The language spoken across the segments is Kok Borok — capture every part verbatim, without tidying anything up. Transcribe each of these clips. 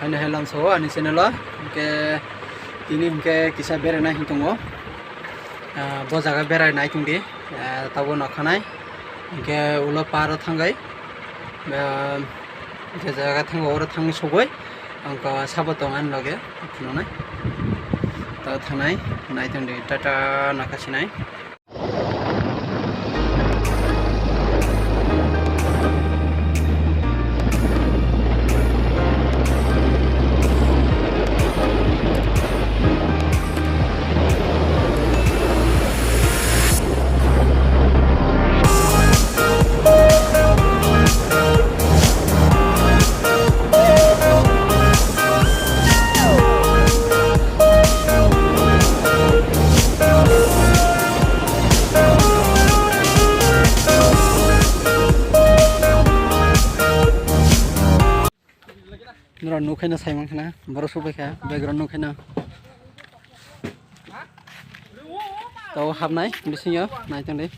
Ani hai lamsao ani channel o, hingke tini hingke kisa beraina hin tongo. Ah, bo jaga berai nai tongdi, ah, tabo nokhanai. Hingke ulo paro thangai, ah, je jaga thango oro thangni sogoi, ang ko sabo tong ani loge phunuknai. To thangnai, nai tongdi, tata nokha sinai. Nora nukhaino saimang khana, borok sokphaikha, background nukhaino. Tao hapnai bisingo, nai tongdi.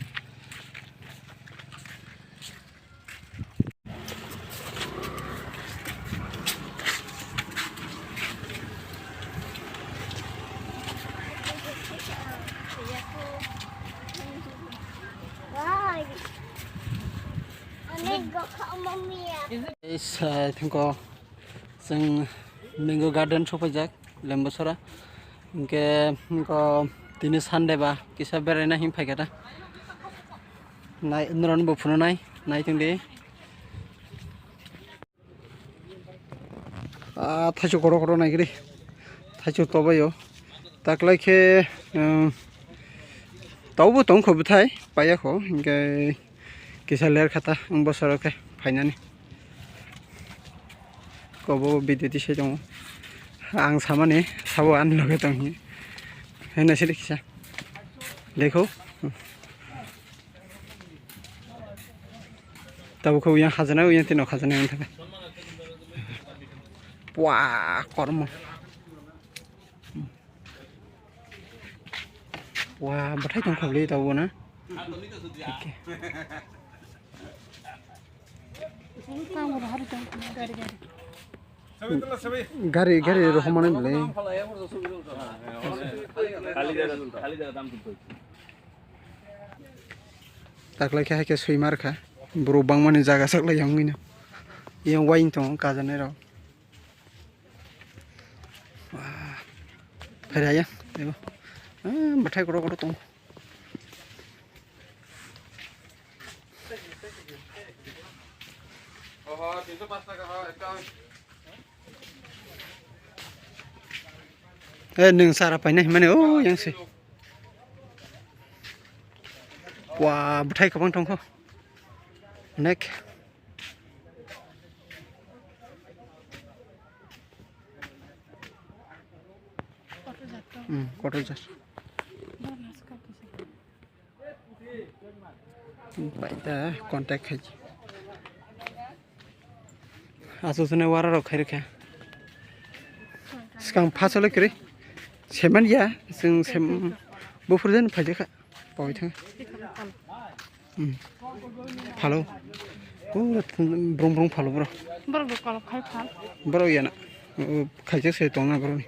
Guys, eh, thank you. Chwng Mango Garden sokphaijak, Lembusora. Hingke, hingke tini Sunday ba kisa beraina hin phaikha ta. Nai, norokno bo phunuknai, nai tongdi. Ah, thaichuk kotor kotor naikhe de. Thaichuk tobaio. Taklai khe, um, taubo tongkho bwthai, paiya kho. Hingke kisa ler khata, ang bosoro khe phainani. Kobo video tisai tongo. Ang samani, sabo ani loge tonghi. Hena sidi kisa. Dekho. Tabuk khe yang khajana, yang tino khajana yang thangkha. Pua, kormo. Pua, bwthai tong khobli tabuk na. Thik khe. Gari, gari rohormani bwlai. Taklai khe hai khe swi mar kha. Borok bangmani jaga saklai yang wngwi no. Yang uaing tongo kajanai rok. Wah. Phairaya, ebo. Ah, bwthai kotor kotor tongo. Eh, nwng chara paina hinmani, oh, yang se. Wah, bwthai kwbang tongkho. Onek. Hmm, kotor jar. Paita contact khai. Asu sene wara rok khai rikha. Skang phasole kiri. Seman ya, sing sem bufur den phaje kha. Pawi thang. Hmm. Phalo. Pura brum brum phalo bro. Borok rok kolok khai phal. Bro yana. Khaijak se tongna bro ni.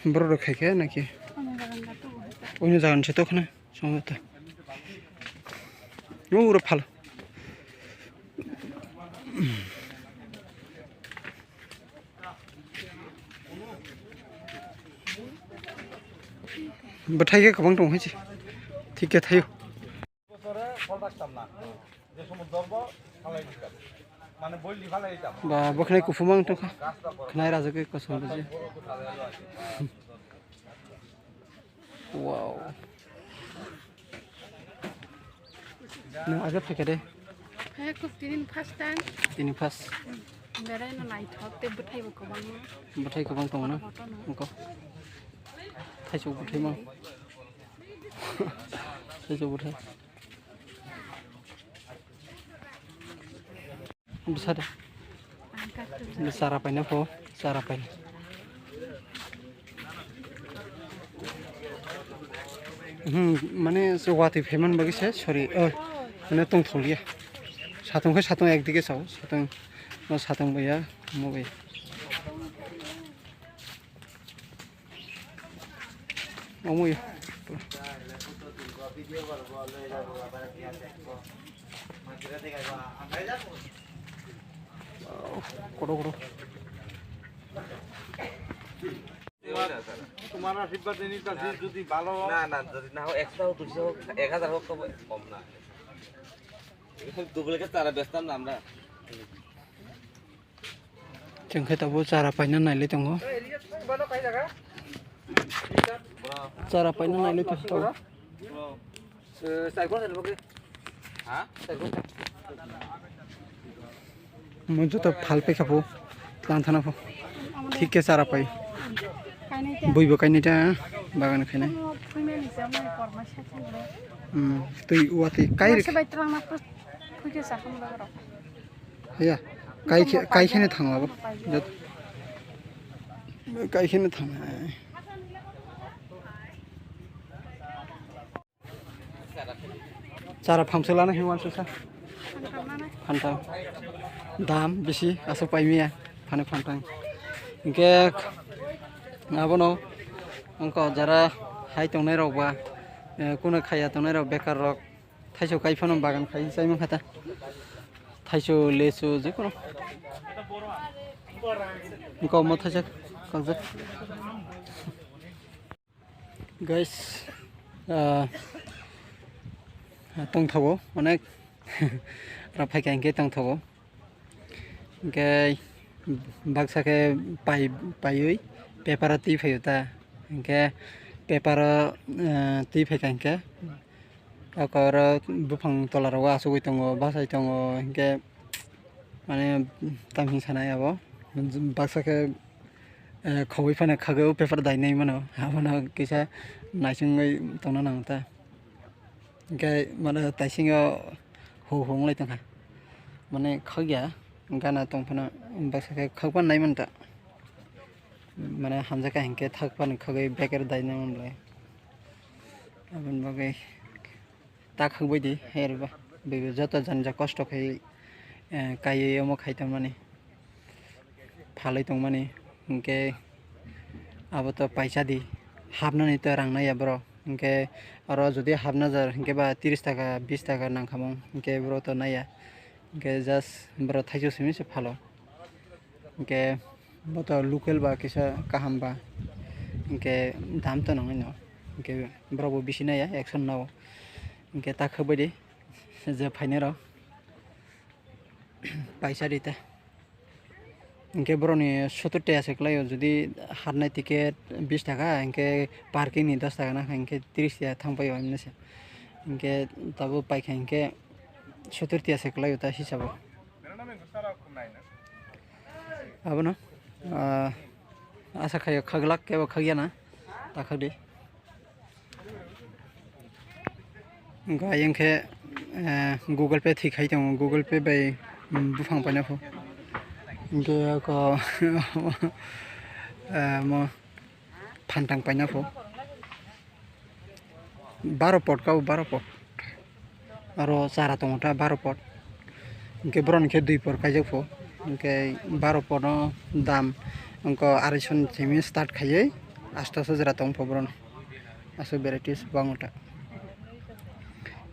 Bro rok khaikhe naki. Oino jagan se tokhna. Songwta. Uro phal. Bwthai khe kwbang tong hai se. Thik khe thaio. Ba, bo khnai kuphuma wng tongkha. Khnai rajagwi kosom rwjak. Wow. Nwng age phaikha de? Hai, kuk tini first time. Tini first. Berai no naithok, tei bwthai bo kwbangma. Bwthai kwbang tongo na? Photo no. Wngkha. Thaisok bwthai ma. Thaisok bwthai. Bwsa de. Bwsa rapaina pho, bwsa rapaina. Hmm, mane se watwi phaimani bagwi se, sorry, oh, mane tongthokliya. Satung khe satung ekdike sao, satung, no satung baiya, mo bai. Omo ya. Koto, koto. তোমার আশীর্বাদ নিতে আসি, যদি ভালো হয়। না, না, যদি না হোক, একশো হোক, দুশো হোক, এক হাজার হোক, তবে কম না। দুগুলোকে তারা বেচতাম না আমরা। Chwng khe tabuk chara paina nailai tongo. Chara paina nailai tongo. Mo joto phal paikha pho, tlang thana pho. Thik khe chara pai. Buibo kainwi ta bagan khainai. Hmm, twi uatwi kai rikhe. Ya, kai khe, kai kheno thango abo. Jot-, kai kheno thango. Chara phamsa lana hinwi uansukha. Phantham. Dam bisi aswk paimaya. Phani phantham. Hinkhe abono wngkha jara hai tongnai rok ba, eh, kunu khaiya tongnai rok bekar rok. Thaichuk kai phano bagan khai chai mankha ta. Thaichuk, lechu, jikunu. Wngkha omo thaisa kakjak. Guys, ah, tongthogo, onek rok phaikha hinkhe tongthogo. Hinkhe baksa khe pai, paiwi paper o twi phaio ta. Hinkhe paper o, ah, twi phaikha hinkhe. Oko oro buphang tola rogo achugwi tongo, bachai tongo, hinkhe mane tamni sanai abo baksa khe, eh, khogwi phano khagwi o paper dainai mano, abono kisa naisingwi tongna nang ta. Hinkhe mane taisingo hu hu wnglaitongkha, mane khagya gana tongphano baksa khe khagpan nai manta. Mane hamjakha hinkhe thakphano khagwi beker dainai manlai. Aboni bagwi ta khagbaidi, herba bebe joto jani ja kosto khai, eh, kaiwi omo khai tongmani, phalwi tongmani, hinkhe abo to paisa di, hapnani to rang naiya borok, hinkhe oro jodi hapna jar hinkhe ba tris taka, bis taka nangkhamung, hinkhe borok to naiya, hinkhe just borok thaichuk simi se phalo. Hinkhe bo to local ba kisa kaham ba, hinkhe dam to nangwi no, hinkhe borok bo bisi naiya, action nao, hinkhe ta khagbaidi je phainai rok paisa rita. Hinkhe borokni sottor taka se kwlaio, jodi hatnai ticket bis taka, hinkhe parking ni dos taka nangkha, hinkhe tris taka thang paio, hinkhe tabuk paikha hinkhe sottor taka se kwlaio ta hisabo. Abono, ah, asa khaio khaglak kebo khagya na, ta khagdi. Hinkhe ayang khe, eh, Google Pay thwi khai tongo, Google Pay bai, mm, buphang paina pho. Hinkhe oko, eh, mo phanthang paina pho. Baro pot kabo, baro pot. Aro chara tongo ta baro pot. Hinkhe boroni khe dui pot kaijak pho. Hinkhe baro pot no dam wngkha arai soni simi start khaiwi asto so jora tong pho boroni. Aswk varieties bangma ta.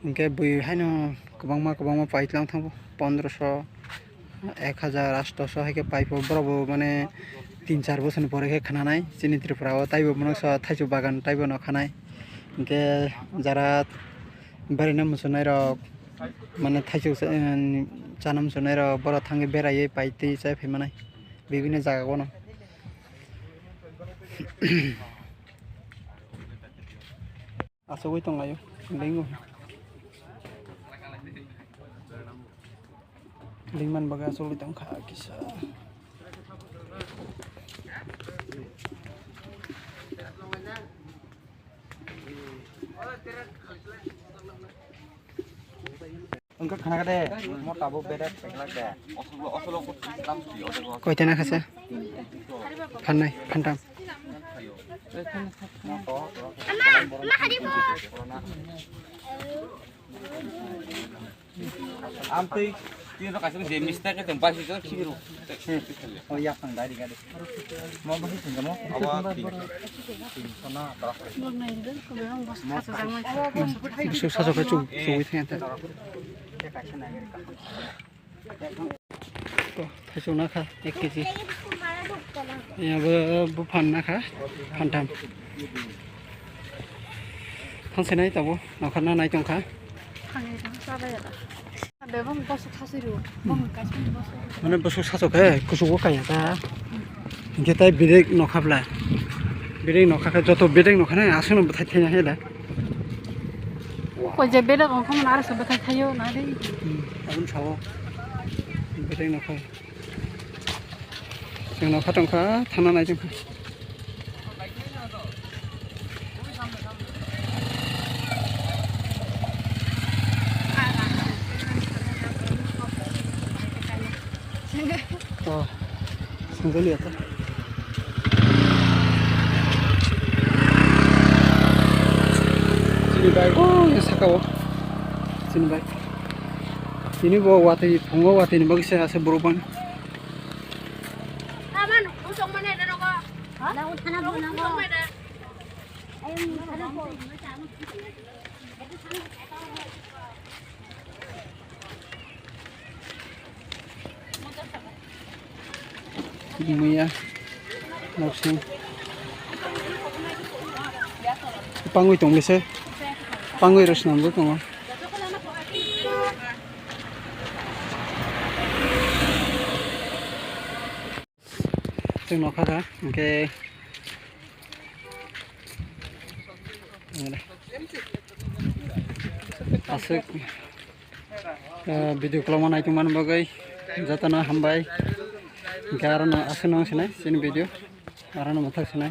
Hinkhe bui haino kwbangma kwbangma paitlang thango, pondro so, ek hajar, asto so hai khe pai pho. Borok bo mane tin char bochorni pore khe khnanai chini Tripura o, taibo mwnaksa thaichuk bagan taibo no khanai. Hinkhe jara beraina muchunai rok, mane thaichuk, eh, chana muchunai rok, borok thangwi beraiwi paitwi chai phaimanai bibinno jaga o no. Achugwi tonglaio, lingo. Lingman bagwi achugwi tongkha kisa. Wngkha khana kade, mo tabuk bedek peklak de. Koita na khasa? Phannai, phantam. Amtwi tin rok kaisa je mistake tong basi jor khibiru. Oh, ya, phang dari gari. Mo basi tinggal mo. Awa tin. Tin sona. Bisu sajo khe chu, chu wi thang ta. Thaichuk nakha ek kg. Yabo buphan nakha phantham. Thansinai tabuk nokharna nai tongkha. Bebong bosu thaswi rw. Mane bosu sajo khe kusugo kaya ta. Hinkhe tai birek nokha bla. Birek nokha khe joto birek nokha nai aswkno bwthai thaina hela. Koi je bedek wngkha mano aro se bwthai thaio na de. Hmm, aboni sao bedek nokha. Chwng nokha tongkha, thana nai tongkha. Oh, swngjaliya ta. Chini bike, oh, ya saka o. Chini bike. Tini bo watwi, phungo watwi ni bagwi se ase borok bang. Muya, noksing. Pangwi tong bise. Pangwi rw swnamjak tongo. Chwng nokha kha, hwnkhe, aswk, ah, video kwlwngma naitongmani bagwi jotono hambai. Hwnkhe aro no aswk nang sinai chini video, aro no mwthak sinai.